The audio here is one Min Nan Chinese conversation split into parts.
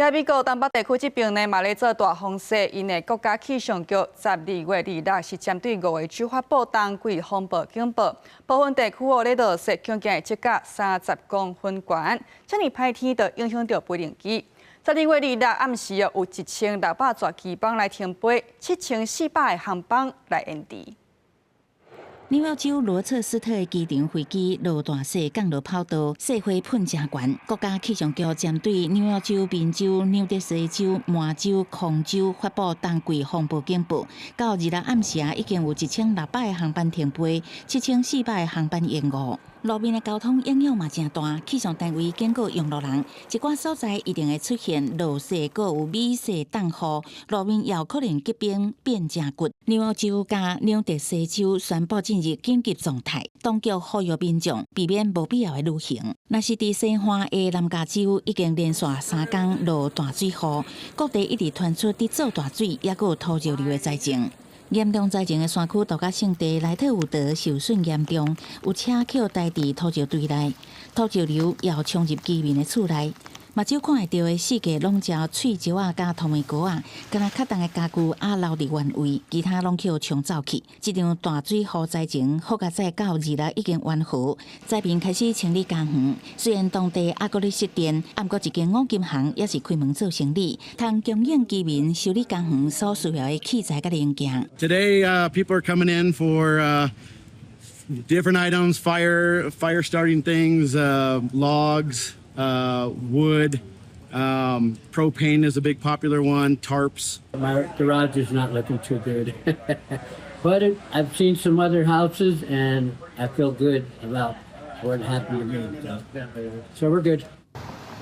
佇美國東北地區這邊呢，嘛咧做大風勢，𪜶的國家氣象局12月26是針對五個州發布冬季風暴警報，部分地區哦咧落雪，恐驚會積甲30公分懸，遮爾歹天就影響著飛行機。12月26暗時哦，有1600座機班來停飛，7400個航班來延遲。紐約州羅徹斯特的機場飛機落大雪降落跑道，雪花噴誠懸。國家氣象局針對紐約州、賓州、紐澤西州、麻州、康州發布冬季風暴警報。到26暗時啊，已經有1600個航班停飛，7400個航班延誤。路面的交通影響嘛誠大，氣象單位警告用路人，一寡所在一定會出現落雪，閣有米雪凍雨，路面也有可能結冰變誠滑。紐約州佮紐澤西州宣布進入緊急狀態，當局呼籲民眾避免無必要的旅行。若是佇西岸的南加州，已經連續3工落大水雨，各地一直傳出佇做大水，抑閣有土石流的災情。嚴重災情的山區度假勝地萊特伍德受損嚴重，有車予刣佇土石堆內，土石流也有衝入居民的厝內。目睭看會著的四界攏食碎石仔佮土泥膏仔，敢若較重的家具猶留佇原位，其他攏予沖走去。這場大水雨災情，好佳哉到26已經緩和，災民開始清理家園。雖然當地猶閣咧失電，毋過一間五金行猶是開門做生理，通供應居民修理家園所需要的器材佮零件。 Today, people are coming in for different items, fire starting things, logs, wood, propane is a big popular one, tarps. My garage is not looking too good. But I've seen some other houses and I feel good about what happened to me. So we're good.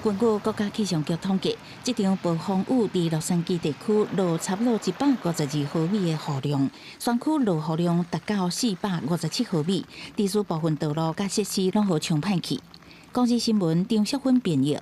根據國家氣象局統計，這場暴風雨佇洛杉磯地區落差不多152毫米的雨量，山區落雨量達到457毫米，致使部分道路佮設施攏予沖歹去。公視新聞張淑芬編譯。